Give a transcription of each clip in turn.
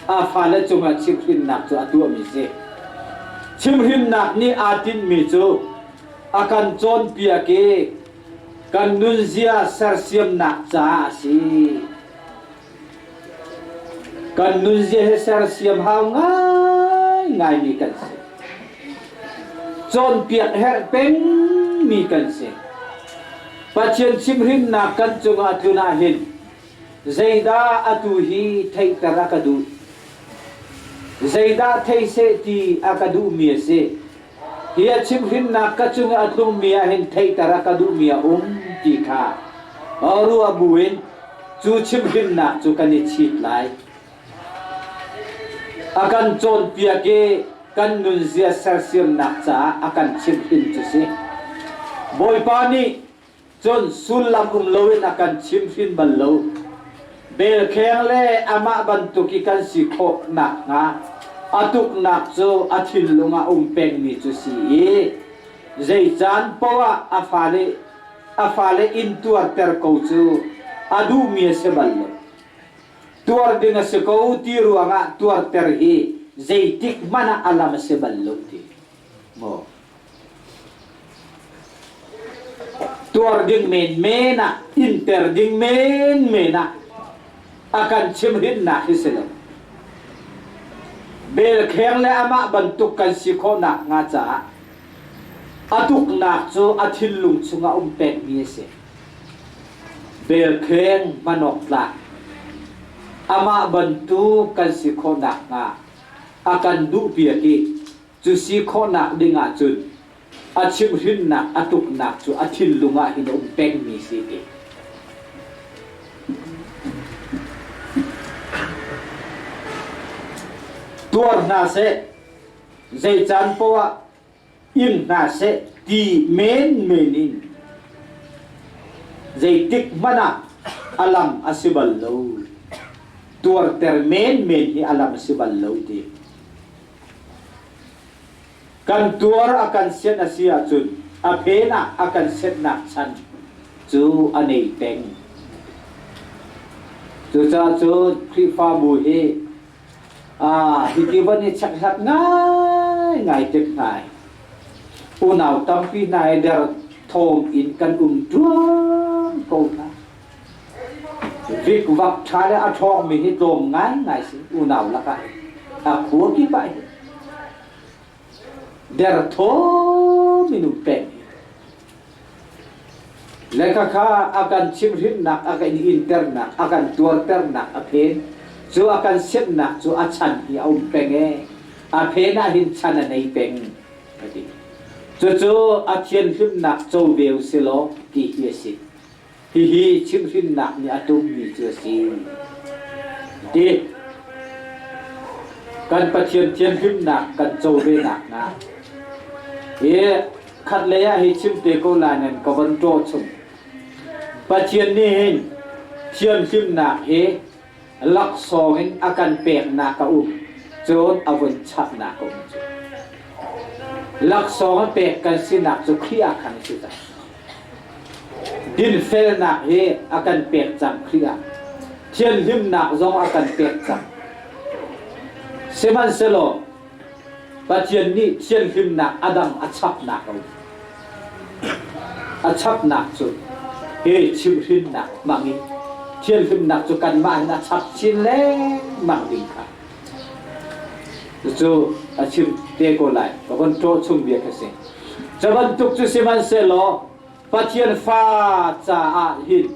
A fale cungah chimhhrinnak cu a tuahmi si. Chimhhrinnak nih aa tinhmi cu a kan cawnpiak i kan nunzia sersiamnak caah a si. Kan nunzia hi sersiam hau ngaingaimi kan si. Cawnpiak herh pengmi kan si. Pathian chimhhrinnak kan cungah tlun ahhin zeidah atu hi theihter a ka duh? Zeidah thei seh ti a ka duhmi a si? Hi a chimhhrinnak ka cung i a tlungmi ah hin theihter a ka duhmi a um ti kha ruah buin cu chimhhrinnak cu kan i chit lai. A kan cawnpiak i kan nunzia sersiamnak caah a kan chimhhrin cu si. Bawipa nih Cun sullam um loin a kan chimhhrin bal lo. Belkheng le amah bantuk i kan si khawh nakhnga a tuknak cu a thinlung ah um pengmi cu si i zei caan poah a fale a fale in tuarter ko cu a duhmi a si bal lo. Tuar ding a si ko ti ruangah tuarter hi zeitik hmanh ah a lam a si bal lo ti. Maw? Tuar ding menmen ah, inter ding menmen ah a kan chimhrinnak hi si lo. Belkheng le amah bantuk kan si khawh nakhnga caah a tuknak cu a thinlung chungah um pekmi a si. Belkheng hman awk tlak amah bantuk kan si khawh nakhnga a kan duhpiak i Cu si khawhnak ding ahcun a chimhhrinnak a tuknak cu a thinlung ah hin a um pengmi si ti. Tuar hna seh, zei caan poah ing hna seh ti menmen in zeitik hmanh ah a lam a si bal lo. Tuarter menmen hi a lam a si bal lo ti. Kan tuar a kan sianh a si ahcun a phen ah a kan sianhnak chan cu a nei peng. Cucaah cun Khrihfabu hi hiti van i chekhlat ngaingai tik hna hi unau tampi hna hi derthawm in kan um ṭuang ko hna. Vikvak ṭha le a ṭhawngmi hi tlawm ngaingai si unau lakah hin a khua kip ah hin derthawm in um peng hi. Le khakha a kan chimhhrinnak, a kan internak, a kan tuarternak a phen. Cu a kan sianhnak cu a chan hi a um peng ee. A phen ah hin chan a nei peng a ti. Cucu a thianhlimnak co ve u si law ti hi a si. Hihi chimhhrinnak nih a tummi cu a si. Ti kan Pathian thianhlimnak kan co ve nakhnga hi khatlei ah hi chim te ko lai nan ka von ṭaw chung. Pathian nih hin thianhlimnak hi laksawng in a kan peknak a um cun a vun chapnak a um cu. Laksawng a pek kan sinak cu Khrih ah khan a si cang. Dinfelnak hi a kan pek cang Khrih ah. Thianhlimnak zong a kan pek cang. Sihmanhsehlaw Pathian nih thianhlimnak a dang a chapnak a um. A chapnak cu hi chimhhrinnak hmang in thianhlimnak cu kanmah in a chap chin lengmang ding kha cucu a chim te ko lai. Ka von ṭaw chung bia kha si. Cu bantuk cu sihmanhsehlaw Pathian fa caah hin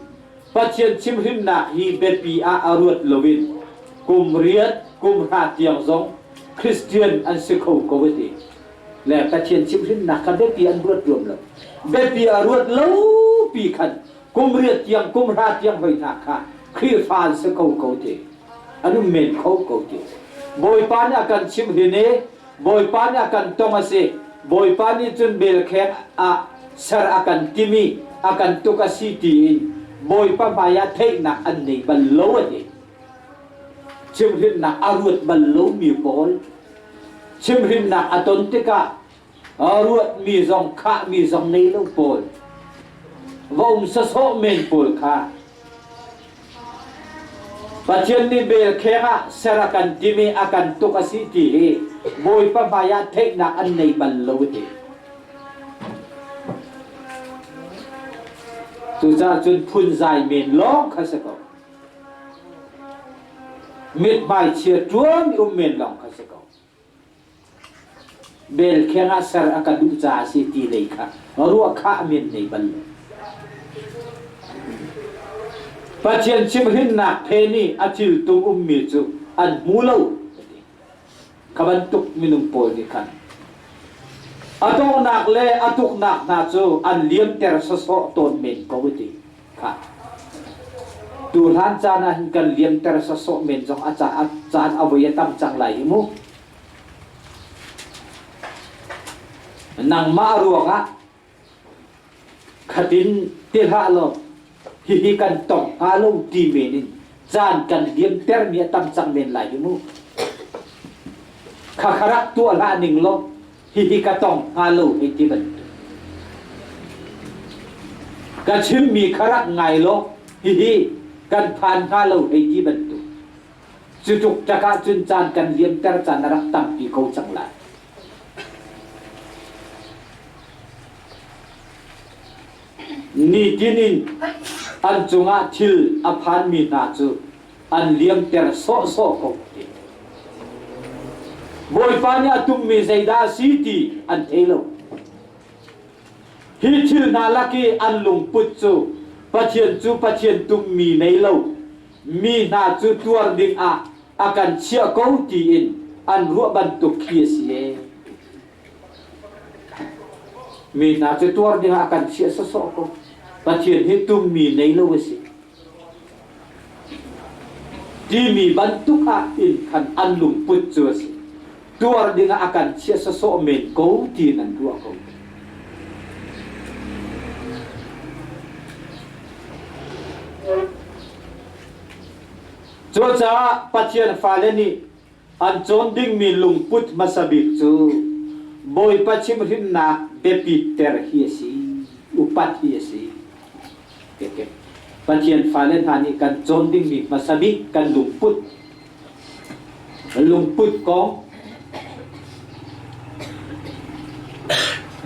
Pathian chimhhrinnak hi biapi ah a ruat loin kum riat kum hra tiang zong Christian an si kho ko a ti. Le Pathian chimhhrinnak kha biapi an ruat ruam lo. Biapi a ruat lo pi khan kum riat tiang kum hra tiang hoi hna kha Khrihfa an si kho ko ti. An um men kho ko ti. Bawipa nih a kan chimhhrin i Bawipa nih a kan tong a si. Bawipa nih cun belkheng ah ser a kan timi a kan tuk a si tiin Bawipa hmaiah theihnak an nei bal lo a ti. Chimhhrinnak a ruat bal lomi pawl chimhhrinnak a ton tikah a ruatmi zong khahmi zong nei lo pawl va um sasawh men pawl kha. Pathian nih belkheng ah ser a kan tim i a kan tuk a si ti hi Bawipa hmaiah theihnak an nei bal lo ti. Cucaah cun phunzai men lawng kha si ko. Mithmai chia ṭuan i um men lawng kha si ko. Belkheng ah ser a ka duh caah a si ti lei kha ruah kha a men nei bal lo. Pathian chimhrinnak phen i a thil tum ummi cu an hmu lo kha bantuk minung pawl nih khan a donghnak le a tuknak hna cu an liamter sawsawh tawn men ko ti kha tu hlan caan ah hin kan liamter sawsawh men zong a caan a voi a tam cang lai hi mu. Nangmah ruangah khatin ti hlah law hihi kan tong hnga lo ti men in caan kan liamtermi a tam cang men lai hi mu. Kha kha rak tuah hlah ning law hihi ka tong hnga lo hei ti bantuk. Ka chimmi kha rak ngai law hihi kan phan hnga lo hei ti bantuk. Cu tluk tak ahcun caan kan liamter caan a rak tampi ko cang lai. Nitin in an cungah thil a phanmi hna cu an liamter sawhsawh ko. Bawipa nih a tummi zeidah a si ti an thei lo. Hi thil hna lak i an lungput cu Pathian cu Pathian tummi nei lo mi hna cu tuar ding ah a kan chiah ko tiin an ruah bantuk khi a si ee. Mi hna cu tuar ding ah a kan chiah sawsawh ko. Pathian hi tummi nei lo a si. Timi bantuk ah in khan an lungput cu a si. Tuar ding ah a kan chiah sawsawh men ko tiin an ruah ko. Cucaah Pathian fale nih an cawn dingmi lungput hmasa bik cu Bawipa chimhhrinnak biapit ter hi a si, upat hi a si. Pathian fale hna nih kan cawn dingmi hmasa bik kan lungput lungput kong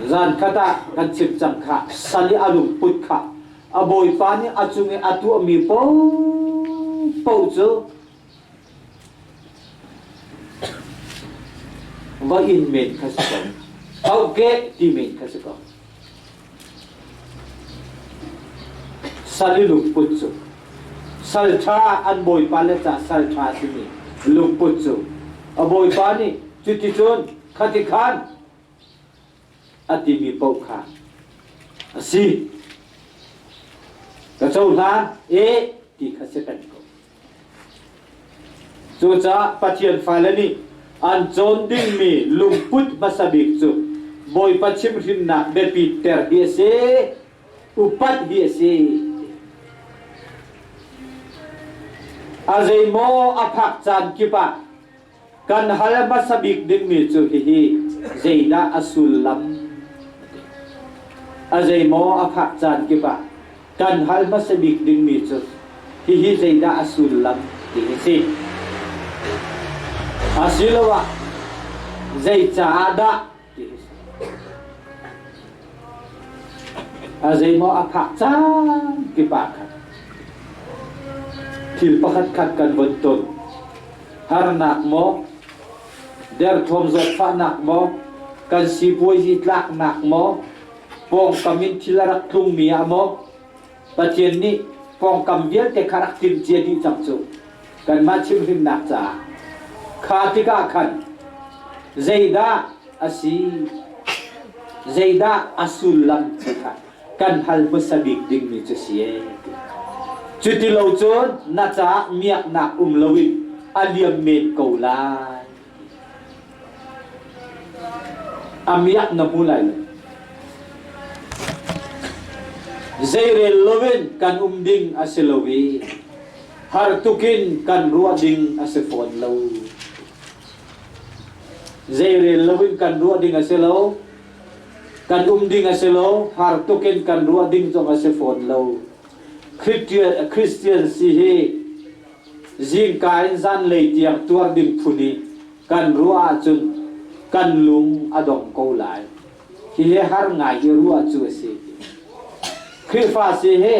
zan khat ah kan chim cang kha sal i a lungput kha a bawipa nih a cung i a tuahmi paohpaoh cu va in men kha si ko auke ti men kha si ko Sal i lungput cu sal ṭha an bawipa le ca sal ṭha a simi lungput cu a bawipa nih cuticun khati khan a timi paoh kha a si. Ka cohlan e ti kha si peng ko. Cucaah Pathian fale nih an cawn dingmi lungput hmasa bik cu Bawipa chimhhrinnak biapi ter hi a si, upat hi a si. A zeimaw a phak caan kip ah kan hal hmasa bik dingmi cu hihi zeidah a sullam? A zeimaw a phak caan kip ah kan hal hmasa bik dingmi cu hihi zeidah a sullam ti hi si. Asiloah zeicaah dah ti hi si. A zeimaw a phak caan kip ah khan thil pakhat khat kan von ton. Harnak maw, derthawm zawtfahnak maw, kan sipuazi tlaknak maw, pawngkam in thil a rak tlungmi ah maw Pathian nih pawngkam vialte kha rak timhcia dih cang cu kanmah chimhhrinnak caah kha tikah khan zeidah a si zeidah a sullam ti kha kan hal hmasa bik dingmi cu si ee cuti lo cun na caah miaknak um loin a liam men ko lai A miak na hmu lai lo. Zeirel loin kan um ding a si lo i har tukin kan ruah ding a si fawn lo. Zeirel loin kan ruah ding a si lo. Kan um ding a si lo. Har tukin kan ruah ding zong a si fawn lo. Christian si hi. Zingka in zanlei tiang tuar ding phun i kan ruah ahcun kan lung a dong ko lai. Hihi har ngai i ruah cu a si. Khrihfa si hi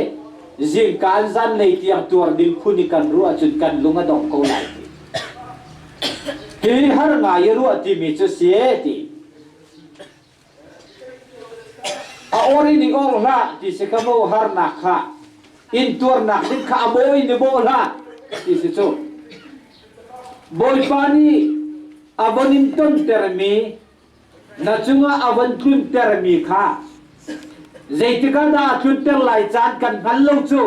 zingka in zanlei tiang tuar ding phun i kan ruah ahcun kan lung a dong ko lai ti. Hihi har ngai i ruah timi cu si ti. A or in i or hlah ti si kha mu harnak kha intuarnak ding kha a maw in i bawh hlah ti si cu. Bawipa nih a von in tontermi na cungah a von tluntermi kha zeitik ah dah a tlunter lai caan kan hngal lo cu.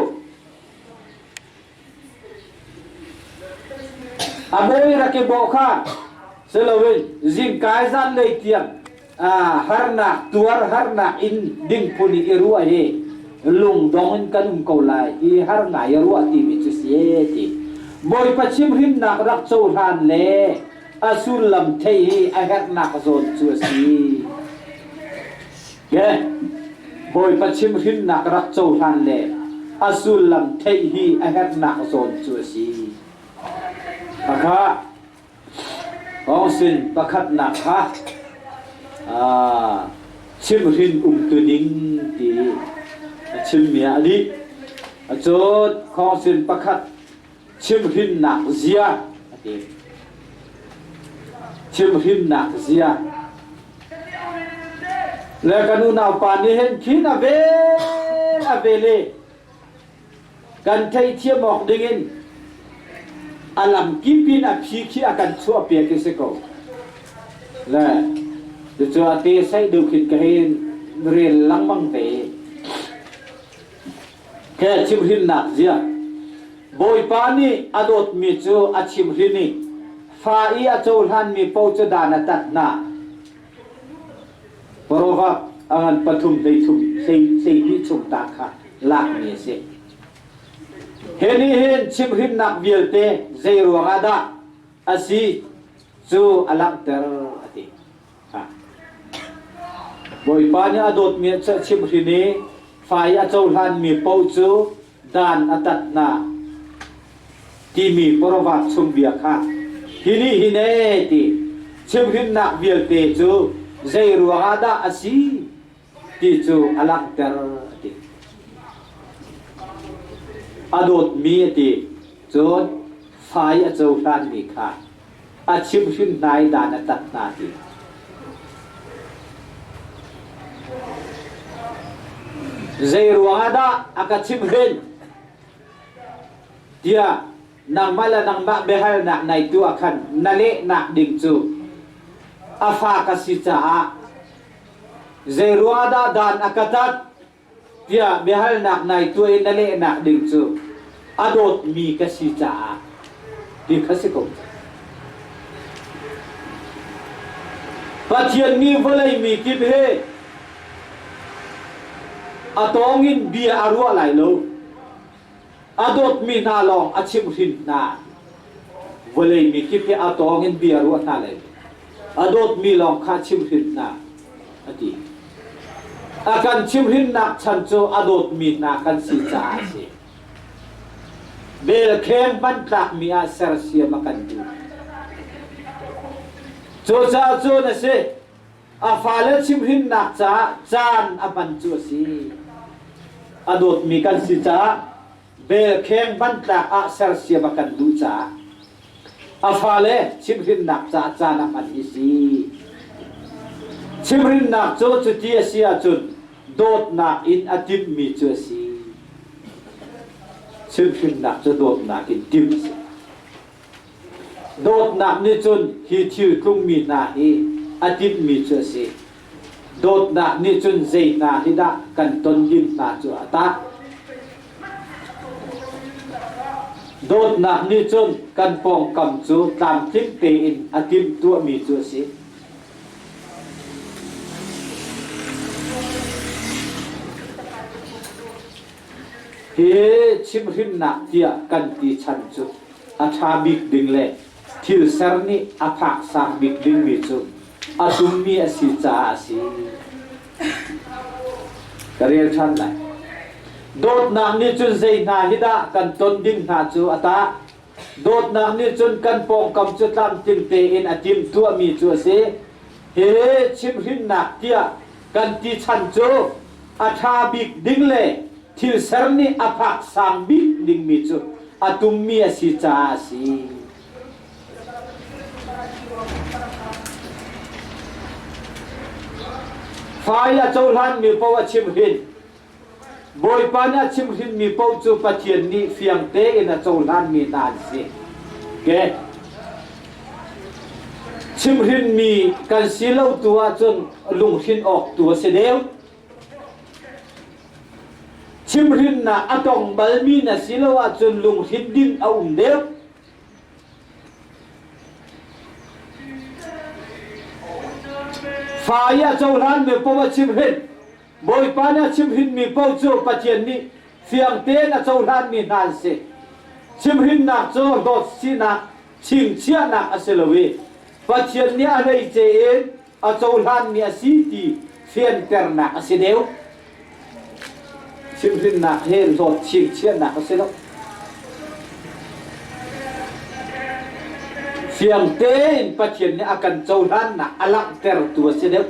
A bawi rak i bawh kha si loin zingkai zanlei tiang harnak tuar harnak in ding phun i ruah hi lungdong in kan um ko lai i har ngai i ruah timi cu si ti. Bawipa chimhrinnak rak cohlan le a sullam theih hi a herhnak zawn cu a si. Ke Bawipa chimhrinnak rak cohlan le a sullam theih hi a herhnak zawn cu a si. Khakha Kongsin pakhatnak kha chimhrin umtu ding ti a chimmi ah a dih. Cun khawngsin pakhat chimhrinnak zia a ti. Chimhrinnak zia. Le kan unaupa nih hin khin a vel a vel i kan theithiam awk dingin a lamkip in a phi khi a kan chuahpiak i si ko. Le cucu a te saih deuh khin ka hin rel lengmang ve. He chimhrinnak zia. Bawipa nih a dawtmi cu a chimhrin i fa i a cohlanmi paoh cu dan a tat hna. Proverb a ngan pathum hleithum 12 chung ta kha lakmi a si. Hi nih hin chimhrinnak vialte zei ruangah dah a si cu a langhter a ti. Bawipa nih a dawtmi a chimhrin i fa i a cohlanmi paoh cu dan a tat hna timi proverb chung bia kha hi nih hin ee ti chimhrinnak vialte cu zei ruangah dah a si ti cu a langhter a ti. A dawtmi a ti cun fai a cohlanmi kha a chimhhrin hna i dan a tat hna ti. Zei ruangah dah a ka chimhhrin? Tiah nangmah le nangmah biahalnak nai tuah khan na lehnak ding cu a fa ka si caah zei ruangah dah dan a ka tat? Tiah biahalnak nai tuah i na lehnak ding cu a dawtmi ka si caah ti kha si ko. Pathian nih vawlei mi kip he a tawng in bia a ruah lai lo. A dawtmi hna lawng a chimhhrin hna. Vawlei mi kip hi a tawng in bia ruah hna lai. A dawtmi lawng kha chimhhrin hna a ti. A kan chimhrinnak chan cu a dawtmi hna kan si caah a si. Belkheng hmantlakmi ah sersiam a kan duh. Cucaah cun a si. A fale chimhrinnak caah caan a hman cu a si. A dawtmi kan si caah belkheng hmantlak ah sersiam a kan duh caah a fale chimhrinnak caah caan a hman hi si. Chimhrinnak cu cuti a si ahcun dawtnak in a timhmi cu a si. Chimhrinnak cu dawtnak in timh a si. Dawtnak nih cun hi thil tlungmi hna hi a timhmi cu a si. Dawtnak nih cun zei hna hi dah kan ton ding hna cu a tah. Dawtnak nih cun kan pawngkam cu tlamtling tein a timhtuahmi cu a si. Hi chimhrinnak tiah kan ti chan cu a ṭha bik ding le thil ser nih a phak sang bik dingmi cu a tummi a si caah a si. Ka rel ṭhan lai. Dawtnak nih cun zei hna hi dah kan ton ding hna cu a tah? Dawtnak nih cun kan pawngkam cu tlamtling tein a timhtuahmi cu a si. Hi chimhhrinnak tiah kan ti chan cu a ṭha bik ding le thil ser nih a phak sang bik dingmi cu a tummi a si caah a si. Fai a cohlanmi paoh a chimhrin. Bawipa nih a chimhrinmi paoh cu Pathian nih fiang tein a cohlanmi hna an si. Okay. Chimhrinmi kan si lo tu ahcun lunghrinh awk tu a si deuh. Chimhrinnak a tong balmi na si lo ahcun lunghrinh ding a um deuh. Fa i a cohlanmi paoh a chimhrin. Bawipa nih a chimhrinmi paoh cu Pathian nih fiang tein a cohlanmi hna an si. Chimhrinnak cu hlawt sinak, chingchiahnak a si lo i Pathian nih a hleice in a cohlanmi a si ti fianternak a si deuh. Chimhrinnak hi hlawt chingchiahnak a si lo. Fiang tein Pathian nih a kan cohlannak a langhtertu a si deuh.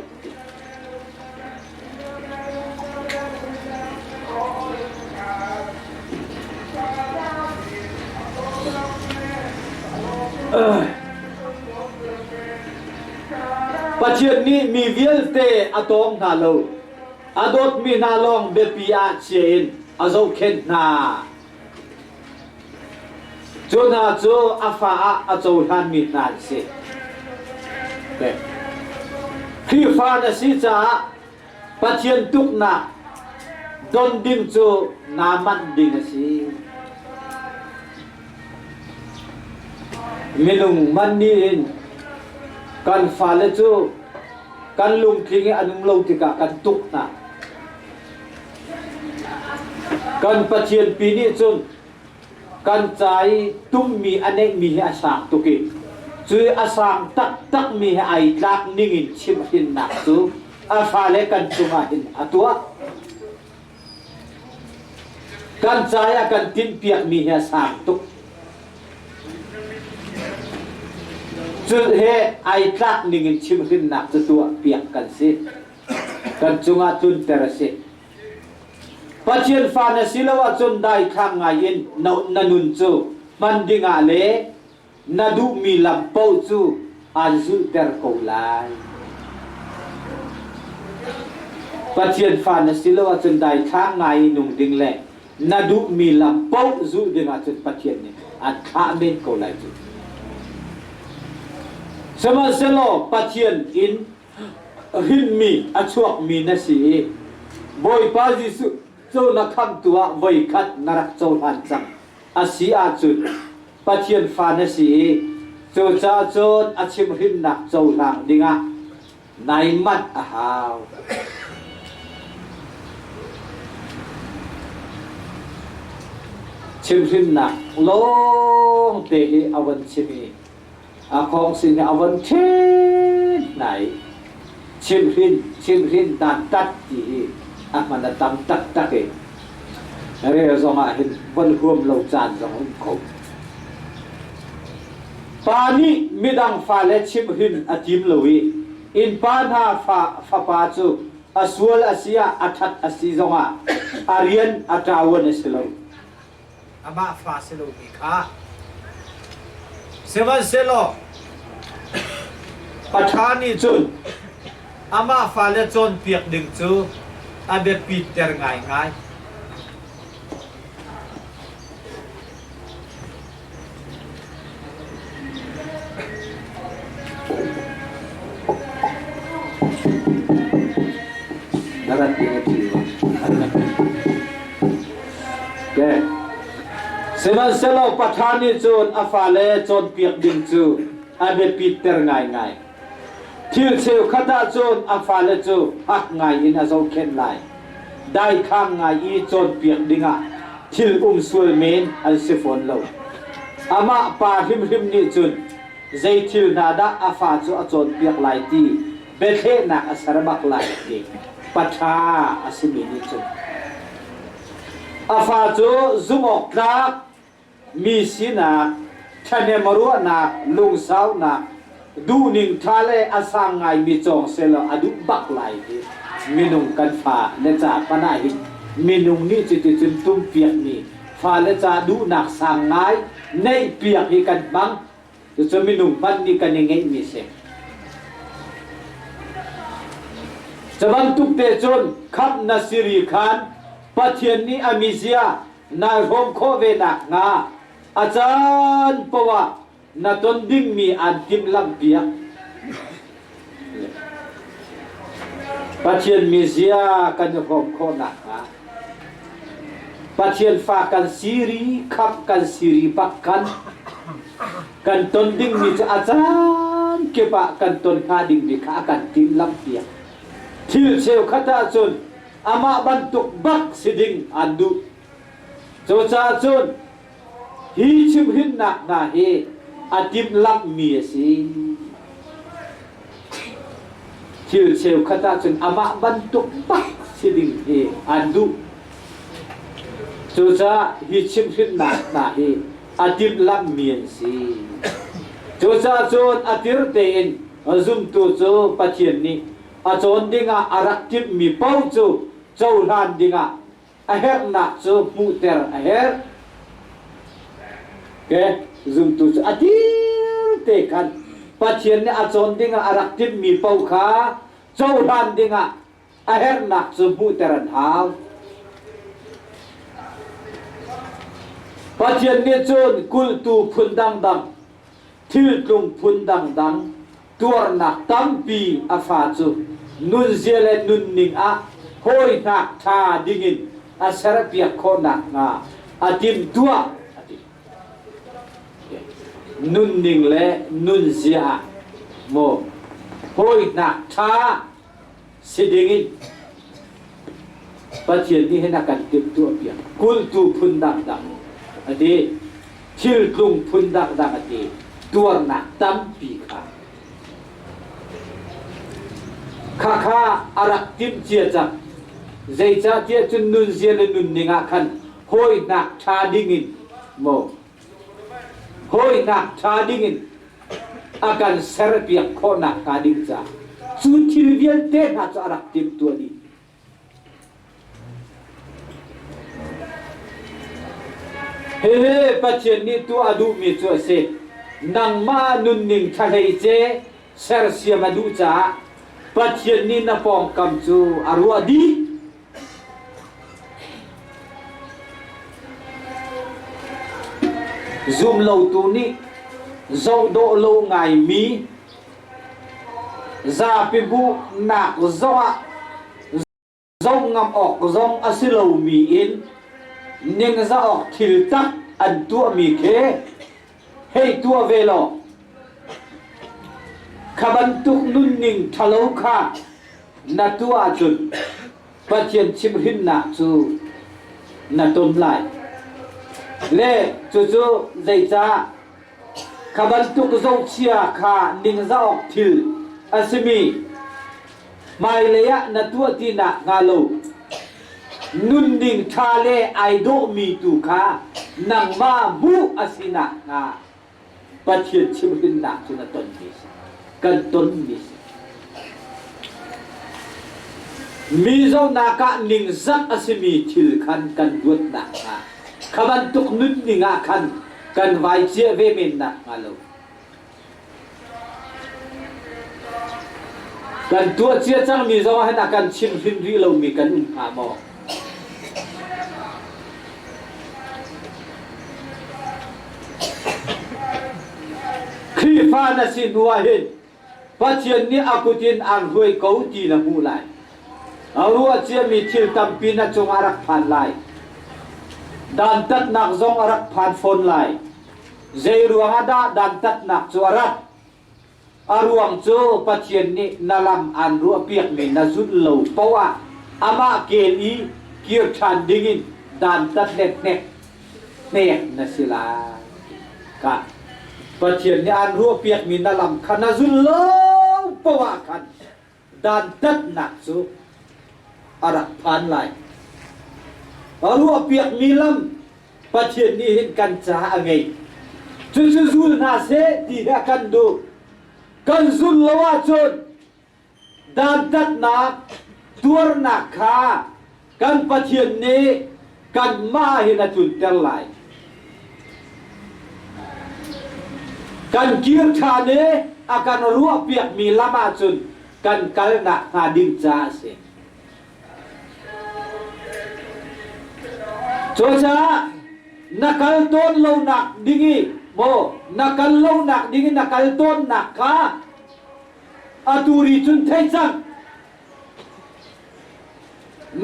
Pathian nih mi vialte a tawng hna lo. A dawtmi hna lawng biapi ah chia in a zohkhenh hna. Cu hna cu a fa ah a cohlanmi hna an si. Khrihfa na si caah Pathian tuknak don ding cu naa manh ding a si. Minung man nih in kan fale cu kan lungtling i an um lo tikah kan tuk hna. Kan Pathian pi nih cun kan ca i tummi a neihmi hi a sang tuk i cu a sang taktakmi he ai tlak ningin chimhhrinnak cu a fale kan cungah hin a tuah. Kan ca i a kan tinhpiakmi hi a sang tuk. Cu he ai tlak ningin chimhhrinnak cu tuahpiak kan si. Kan cungah tlunter a si. Pathian fa na si lo ahcun daithlang ngai in na nun cu hman dingah le na duhmi lam paoh cu aan zulhter ko lai. Pathian fa na si lo ahcun daithlang ngai in nung ding le na duhmi lam paoh zulh ding ahcun Pathian nih an thlah men ko lai cu. Sihmanhsehlaw Pathian in hrinmi a chuakmi na si i Bawipa Jesuh cu na khamhtu ah voikhat na rak cohlan cang a si ahcun Pathian fa na si i cucaah cun a chimhrinnak cohlang dingah nai manh a hau. Chimhrinnak lawngte hi a von chim i A khawngsi nih a von ṭhen hna i chimhrin chimhrin dantat ti hi a hman a tam taktak i rel zongah hin von huam lo caan zong a um kho. Pa nih midang fale chimhrin a tim lo i innpa hna fa fapa cu a sual a si ah a ṭhat a si zongah a rian a ṭauan a si lo. Amah fa si lomi kha. Sihmanhsehlaw paṭha nih cun amah fale cawnpiak ding cu a biapitter ngaingai. Na rat ding a ṭi ma? Okay. Sihmanhsehlaw Pathan nih cun a fale cawnpiak ding cu a biapitter ngaingai. Thil cheukhat ah cun a fale cu hak ngai in a zohkhenh lai. Daithlang ngai i cawnpiak dingah thil um sual men an si fawn lo. Amah pa hrimhrim nih cun zei thil hna dah a fa cu a cawnpiak lai ti biathlehnak a ser bak lai ti paṭha a simi nih cun a fa cu zumh awk tlak mi sinak. Ṭhahnem ruahnak, lungsaunak, duhning ṭha le a sang ngaimi cawng sehlaw a duh bak lai ti minung kan fa le ca hmanh ah hin minung nih cuticun tumpiakmi fale ca duhnak sang ngai neihpiak hi kan hmang. Cucu minung hmanh nih kan i ngeihmi si. Cu bantuk te cun khamh na siri khan Pathian nih a mizia nai hrawm khawh ve nakhnga a caan paoh ah na ton dingmi aan timhlamhpiak. Pathian mizia kan i hrawm khawh nakhnga Pathian fa kan siri, khamh kan siri bak khan kan ton dingmi cu a caan kip ah kan ton hnga dingmi kha a kan timhlamhpiak. Thil cheukhat ahcun amah bantuk bak si ding an duh. Cucaah cun hi chimhrinnak hna hi a timhlamhmi a si. Thil cheukhat ahcun amah bantuk bak si ding hi an duh. Cucaah hi chimhrinnak hna hi a timhlamhmi an si. Cucaah cun a tir tein zumtu cu Pathian nih a cawn dingah a rak timhmi paoh cu cohlan dingah a herhnak cu hmuhter a herh. Ke zumtu cu a dir te khan Pathian nih a cawn dingah a rak timhmi paoh kha cohlan dingah a herhnak cu hmuhter an hau. Pathian nih cun kulhtu phun dangdang, thiltlung phun dangdang, tuarnak tampi a fa cu nunzia le nunning ah hawinak ṭha dingin a serpiak khawh nakhnga a timhtuah a ti. Nunning le nunzia ah maw hawinak ṭha si dingin Pathian nih hin a kan timhtuahpiak. Kulhtu phun dangdang a ti. Thiltlung phun dangdang a ti. Tuarnak tampi kha. Khakha a rak timh cia cang. Zeicahtiah cun nunzia le nunning ah khan hawinak ṭha dingin maw hawinak ṭha dingin a kan serpiak khawhnak hnga ding caah cu thil vialte hna cu a rak timhtuah dih. Hihi Pathian nih tuah a duhmi cu a si. Nangmah nunning ṭhahleice sersiam a duh caah Pathian nih na pawngkam cu a ruah dih. Zumlotu nih zohdawh lo ngaimi zapi hmuhnak zongah zoh ngam awk zong a si lomi in ningzah awk thil tak an tuahmi khi hei tuah ve law kha bantuk nunning ṭhalo kha na tuah ahcun Pathian chimhrinnak cu na ton lai. Le cucu zeicah kha bantuk zohchia kha ningzah awk thil a simi hmailei ah na tuah ti nakhnga lo nunning ṭha le ai dawhmi tu kha nangmah hmuh a si nakhnga Pathian chimhrinnak cu na tonmi si. Kan tonmi si. Mi zohnak ah ningzak a simi thil khan kan luat nakhnga kha bantuk nunning ah khan kan vai ciah ve men nakhnga lo. Kan tuah cia cangmi zong ah hin a kan chimhrin rih lomi kan um hnga maw? Khrihfa na si hnu ah hin Pathian nih a kut in aan hruai ko ti na hmuh lai. A ruah ciami thil tampi na cungah a rak phan lai. Dantatnak zong a rak phan fawn lai. Zei ruangah dah dantatnak cu a rat? A ruang cu Pathian nih na lam aan ruahpiakmi na zulh lo paoh ah amah kel i kir ṭhan dingin dantat le hnek hnek na si lai. Ka Pathian nih aan ruahpiakmi na lam kha na zulh lo paoh ah khan dantatnak cu a rak phan lai. A ruahpiakmi lam Pathian nih hin kan caah a ngei. Cucu zul hna seh ti hi a kan duh. Kan zul lo ahcun dantatnak tuarnak kha kan Pathian nih kanmah hin a tlunter lai. Kan kir ṭhan i a kan ruahpiakmi lam ahcun kan kalnak hnga ding caah a si. Cucaah na kal tawn lonak ding i maw na kal lonak ding i na kal tawnnak kha atu ri cun thei cang.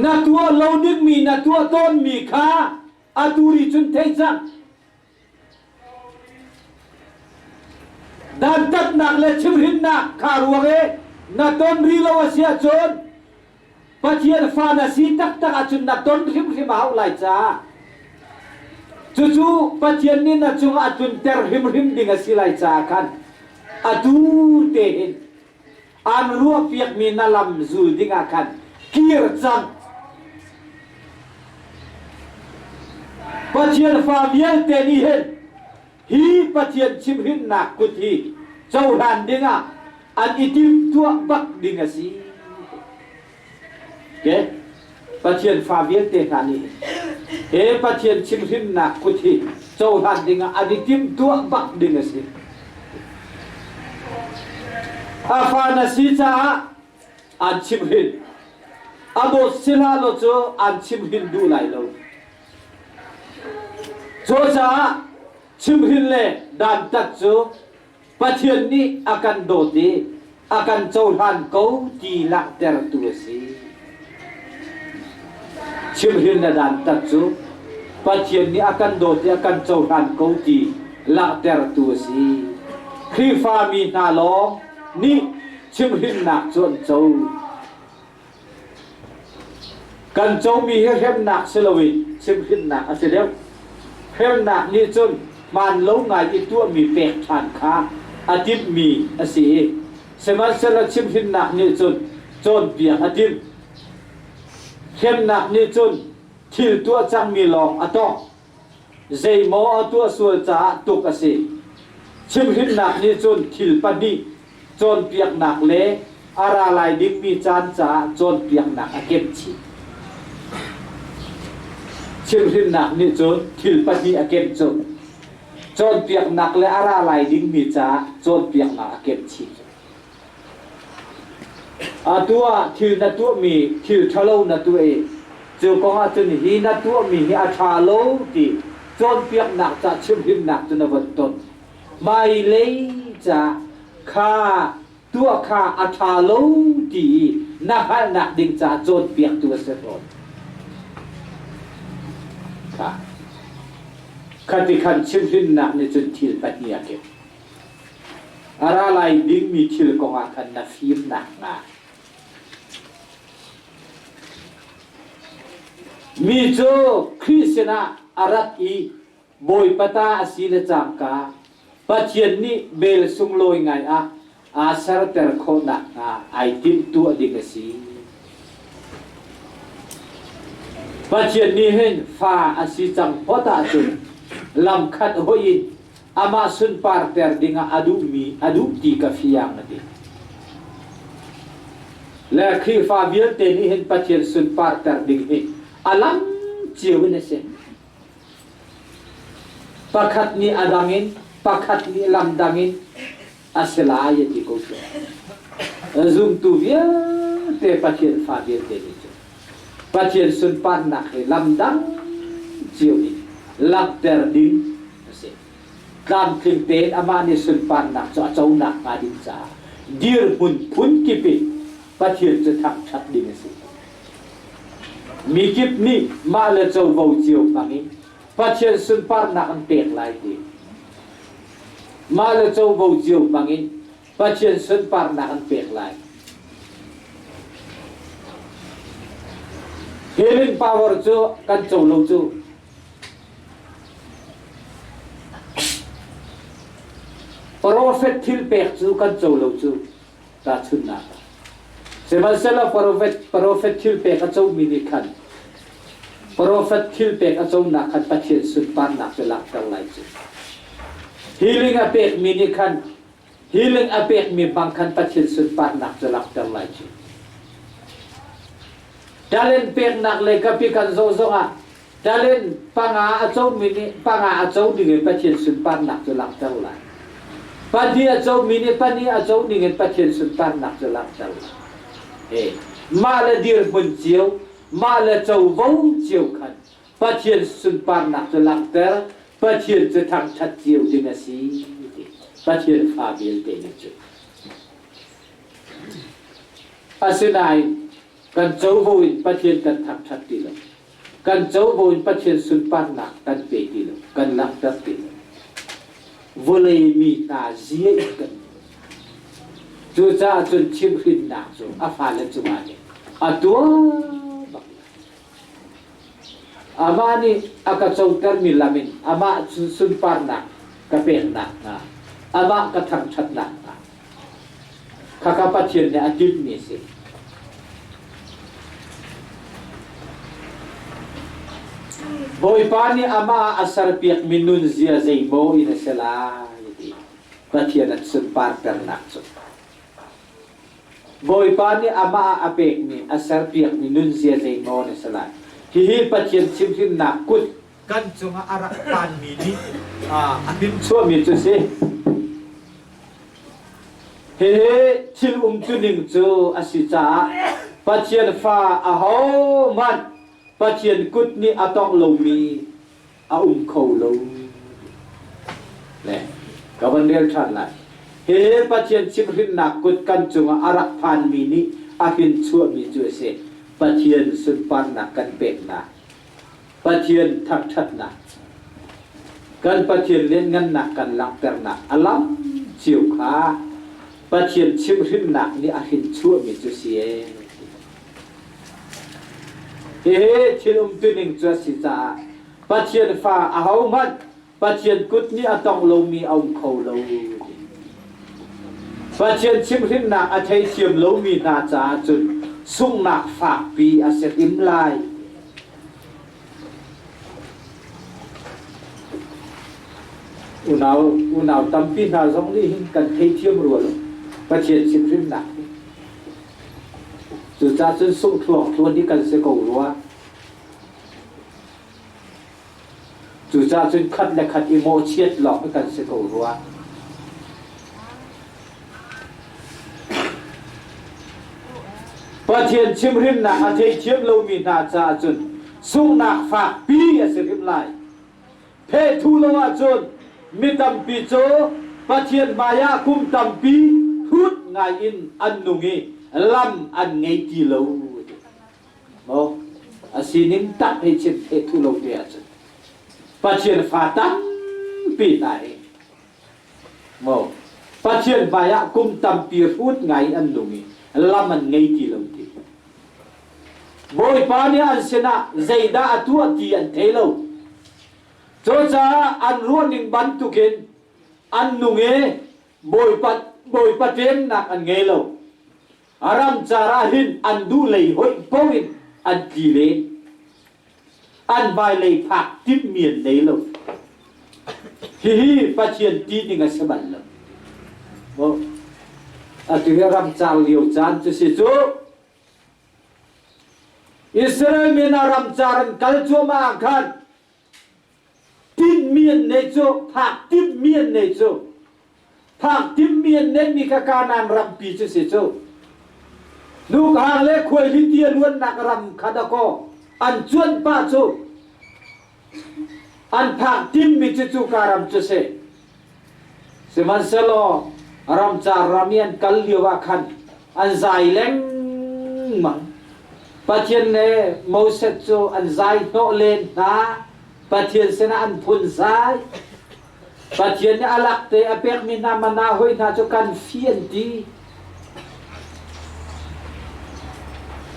Na tuah lo dingmi na tuah tawnmi kha atu ri cun thei cang. Dantatnak le chimhrinnak kha ruang i na ton rih lo a si ahcun Pathian fa na si taktak ahcun na ton hrimhrim a hauh lai caah cucu Pathian nih na cungah a tlunter hrimhrim ding a si lai caah khan atu te hin aan ruahpiakmi na lam zul dingah khan kir cang. Pathian fa vialte nih hin hi Pathian chimhrinnak kut hi cohlan dingah an i timhtuah bak ding a si. Okay? Pathian fa vialte hna nih he Pathian chimhrinnak kut hi cohlan dingah an i timhtuah bak ding a si. A fa na si caah an chimhrin. A dawt si hlah law cu an chimhrin duh lai lo. Cucaah chimhrin le dantat cu Pathian nih a kan dawt i a kan cohlan ko ti langhtertu a si. Chimhrin le dantat cu Pathian nih a kan dawt i a kan cohlan ko ti langhtertu a si. Khrihfami hna lawng nih chimhrinnak cu an co. Kan comi hi hremnak si loin chimhrinnak a si deuh. Hremnak nih cun hmaan lo ngai i tuahmi pek ṭhan kha a timhmi a si i sihmanhsehlaw chimhrinnak nih cun cawnpiak a timh. Hremnak nih cun thil tuah cangmi lawng a tawk. Zeimaw a tuah sual caah tuk a si. Chimhrinnak nih cun thil pahnih cawnpiaknak le a ra lai dingmi caan caah cawnpiaknak a kemh chih. Chimhrinnak nih cun thil pahnih a kemh cu. Cawnpiaknak le a ra lai dingmi caah cawnpiaknak a kemh chih. Atu ah thil na tuahmi thil ṭhalo na tuah i cu kong ah cun hi na tuahmi hi a ṭha lo ti cawnpiaknak ca chimhrinnak cu na von ton. Hmailei ca kha tuah kha a ṭha lo ti i na hngalhnak ding caah cawnpiaktu a si fawn. Kha khati khan chimhrinnak nih cun thil pahnih a kemh. A ra lai dingmi thil kongah khan na fim nakhnga mi cu Khrih sinah a rat i Bawipa ta a si le cangka Pathian nih bel sunglawi ngai ah aa serter khawh nakhnga ai timhtuah ding a si. Pathian nih hin fa a si cang phot ahcun lamkhat hoih in amah sunparter dingah a duhmi a duh ti ka fiang a ti. Le Khrihfa vialte nih hin Pathian sunparter ding hi a lam cio in a si. Pakhat nih a dang in, pakhat nih lam dang in a si lai a ti ko cu. Zumtu vialte Pathian fa vialte nih cun Pathian sunparnak hi lam dang cio in langhter ding a si. Tlamtling tein amah nih sunparnak cu a co nakhnga ding caah dirhmun phun kip in Pathian cu thangṭhat ding a si. Mikip nih mah le covo cio hmang in Pathian sunparnak an pek lai ti. Mah le covo cio hmang in Pathian sunparnak an pek lai. Healing power cu kan co lo cu. Prophet thil pek cu kan co lo cu. Tahchunhnak ah. Sihmanhsehlaw profet, profet thil pek a comi nih khan profet thil pek a conak khan Pathian sunparnak cu langhter lai cu. Healing a pekmi nih khan healing a pekmi bang khan Pathian sunparnak cu langhter lai cu. Talent peknak le kapi kan zoh zongah talent panga a comi nih panga a co ding in Pathian sunparnak cu langhter lai. Pahnih a comi nih pahnih a co ding in Pathian sunparnak cu langhter lai. He mah le dirhmun cio, mah le covo cio khan Pathian sunparnak cu langhter, Pathian cu thangṭhat cio ding a si ti Pathian fa vialte nih cun. Asinain kan covo in Pathian kan thangṭhat ti lo. Kan covo in Pathian sunparnak kan pe ti lo. Kan langhter ti lo. Vawlei mi hna zia in kan Cucaah cun chimhhrinnak cu a fale cungah nih a tuah bak lai. Amah nih a ka cotermi lam in amah sunparnak ka peknak hnga, amah ka thangṭhatnak hnga, Khakha Pathian nih a timhmi a si. Bawipa nih amah a serpiakmi nunzia zeimaw in a si lai ti Pathian an sunparternak cu. Bawipa nih amah a pekmi a serpiakmi nunzia zeimaw in a si lai. Hihi Pathian chimhhrinnak kut kan cungah a rak panmi nih a him chuahmi cu si. Hihi thil umtuning cu a si caah Pathian fa ahohmanh Pathian kut nih a tongh lomi a um kho lo. Le ka van rel ṭhan lai. Hihi Pathian chimhhrinnak kut kan cungah a rak phanmi nih a hin chuahmi cu a si. Pathian sunparnak kan peknak, Pathian thangṭhatnak, kan Pathian lianngannak kan langhternak a lam cio kha Pathian chimhhrinnak nih a hrin chuahmi cu si ee. Hihi thil umtuning cu a si caah Pathian fa ahohmanh Pathian kut nih a tongh lomi a um kho lo. Pathian chimhhrinnak a theithiam lomi hna caah cun sunghnak fakpi a si hrim lai. Unau unau tampi hna zong nih hin kan theithiam rua lo Pathian chimhhrinnak hi. Cucaah cun sungh thluangthluan hi kan si ko rua. Cucaah cun khat le khat i mawhchiat lawng hi kan si ko rua. Pathian chimhrinnak a theithiam lomi hna caah cun sunghnak fakpi a si hrim lai. Phethu lo ahcun mi tampi cu Pathian hmaiah kum tampi hrut ngai in an nung i lam an ngei ti lo. Maw a sining tak hei chim phethu lo te ahcun Pathian fa tampi hna hi Maw Pathian hmaiah kum tampi hrut ngai an nung i lam an ngei ti lo ti. Bawipa nih an sinah zeidah a tuah ti an thei lo. Cucaah an ruahning bantukin an nung i Bawipa, Bawipa ṭemnak an ngei lo. A ramcar ah hin an duh lei hoih paoh in an tli len. An hmailei phak timhmi an nei lo. Hihi Pathian ti ding a si bal lo. Atu hi ramcar lio caan cu si cu. Israel mi hna ramcar an kal cuahmah ah khan Tinhmi an neih cu phak timhmi an neih cu phak timhmi an neihmi kha Kanaan rampi cu si cu. Nukhang le khuaihli a luannak ram kha dakaw an cuanh pah cu an phak timhmi cu cuka ram cu si. Sihmanhsehlaw ramcar ram i an kal lio ah khan an zai lengmang. Pathian le Moses cu an zai hnawh len hna. Pathian sinah an phunzai. Pathian nih a lakte a pekmi hna mana hoi hna cu kan fi an ti.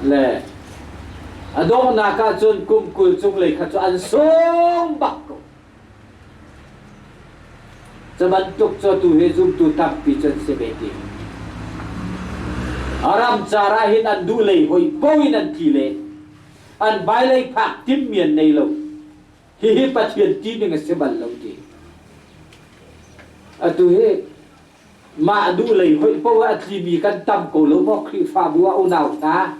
Le a donghnak ah cun kum 20 cung lei kha cu an sung bak ko. Cu bantuk cawtu hi zumtu tampi cu an si ve ti. A ramcar ah hin an duh lei hoi paoh in an tli len. An hmailei phak timhmi an nei lo. Hihi Pathian tining a si bal lo ti. Atu hi mah duh lei hoih poah a tlimi kan tam ko lo maw Khrihfabu ah unau hna?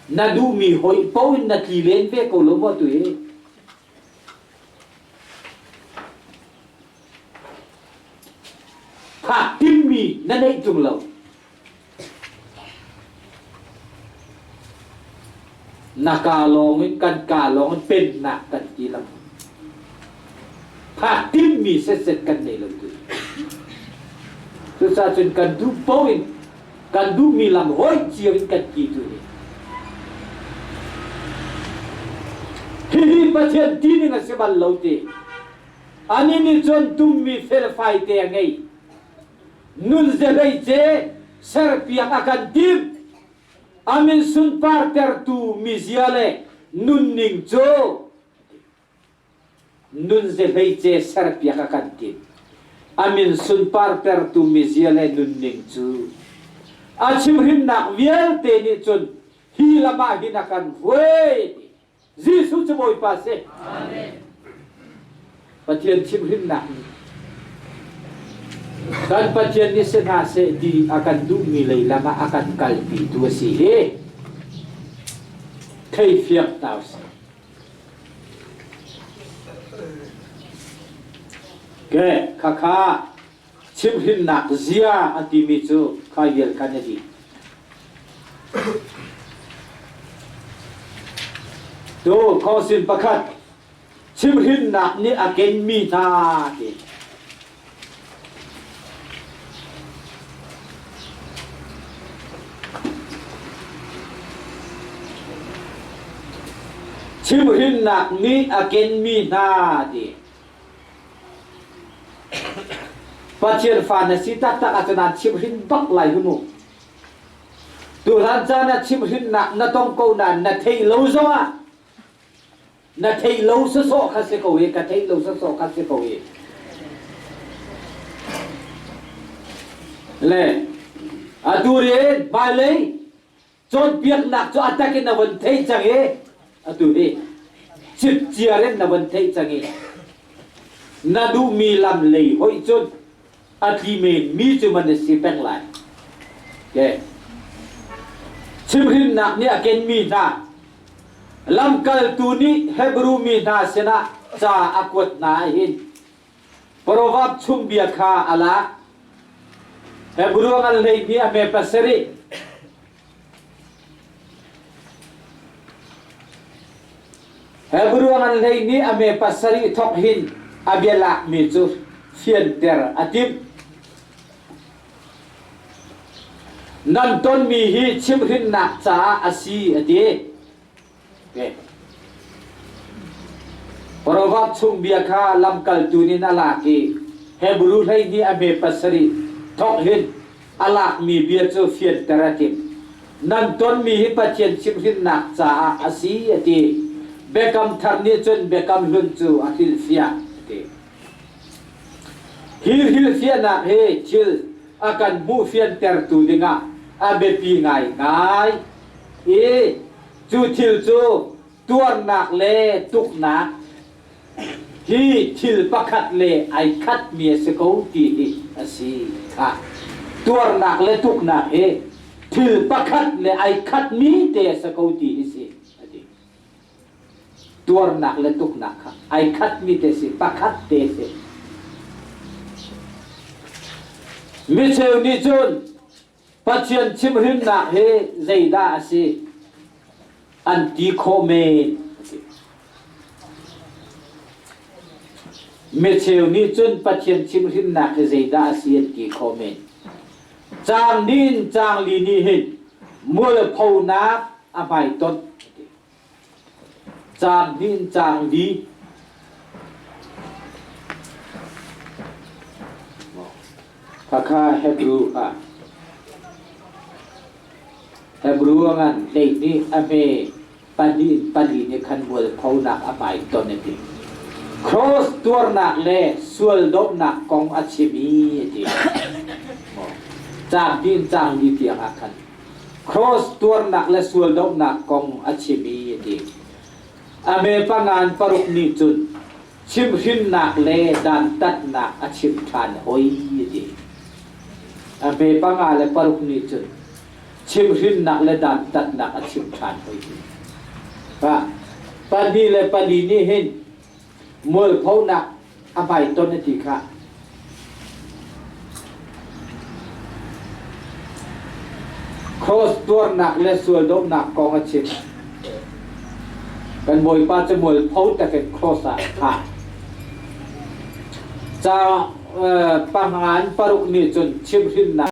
Na duhmi hoih poh in na tli len ve ko lo maw tu hi? Phak timmi na neih tung lo. Na kaa lawng in kan kaa lawng in pennak kan ti lo. Phak timmi setset kan nei lo tu. Cucaah cun kan duh paoh in kan duhmi lam hoi cio in kan ti tu hi. Hihi Pathian tining a si bal lo ti. Ani nih cun tummi felfai te a ngei. Nun ce serpiak a kan timh. A min sunpartertu mizia le nunning cu nun ce serpiak a kan timh. A min sunpartertu mizia le nunning cu a chimhrinnak vialte nih cun hi lam ah hin a kan hruai. Jesuh cu Bawipa si. Pathian chimhrinnak nih kan Pathian nih si hna seh ti a kan duhmi lei lam ah a kan kalpi tu a si hi thei fiang ta usih. Ke khakha chimhrinnak zia a timi cu kha vial khan a dih. Tu khawsin pakhat chimhrinnak nih a kenmi hna ti. Chimhrinnak nih a kenmi hna ti. Pathian fa na si taktak ahcun aan chimhrin bak lai hu mu. Tuhlan caan ah chimhrinnak na tong ko nain na theih lo zongah na theih lo sawsawh kha si ko i ka theih lo sawsawh kha si ko i le atu rian hmailei cawnpiaknak cu a tak in na von theih cang i atu hi cipciar in na von theih cang i na duhmi lam lei hoih cun a tli men mi cu man na si peng lai. Okay. Chimhrinnak nih a kenmi hna lamkaltu nih Hebru mi hna sinah ca a kuat hna hin Proverb chung bia kha a lak. Hebru ngan hleihnih a hme pasarih. Hebru ngan hleihnih a hme pasarih thawk hin a bia lakmi cu fianter a timh. Nan tonmi hi chimhrinnak caah a si a ti. Proverb chung bia kha lamkaltu nih a lak i Hebru 12 a hme pasarih thawk hin a lakmi bia cu fianter a timh. Nan tonmi hi Pathian chimhrinnak caah a si a ti. Biakam thar nih cun biakam hlun cu a hrilhfiah a ti. Hi hrilhfiahnak hi thil a kan hmuh fiantertu dingah a biapi ngaingai i Cu thil cu tuarnak le tuknak hi thil pakhat le ai khatmi a si ko ti hi a si kha. Tuarnak le tuknak hi thil pakhat le ai khatmi te a si ko ti hi si a ti. Tuarnak le tuknak kha ai khatmi te si, pakhat te si. Micheu nih cun Pathian chimhrinnak hi zeidah a si? An ti khawh men. Micheu nih cun Pathian chimhrinnak hi zeidah a si an ti khawh men. Caang nin caang li nih hin mualphonak a hmaitonh. Caang hnih in caang li. Khakha Hebrew ah Hebrew ngan 12 a hme pahnih in pali nih khan mualphonak a hmaitonh a ti. Cross tuarnak le sual dawmnak kong a chim i a ti. Caang hnih in caang li tiang ah khan Cross tuarnak le sual dohnak kong a chim i a ti. A me pangan paruk nih cun Chimhrinnak le dantatnak a chim ṭhan hoi ti. A hme panga le paruk nih cun chimhrinnak le dantatnak a chim ṭhan hoi ti. Pa, pahnih le pali nih hin mualphonak a hmaiton a ti kha. Cross tuarnak le sual dohnak kong a chim. Kan Bawipa cu mualpho takin cross ah a thah. Ca pangan paruk nih cun chimhrinnak.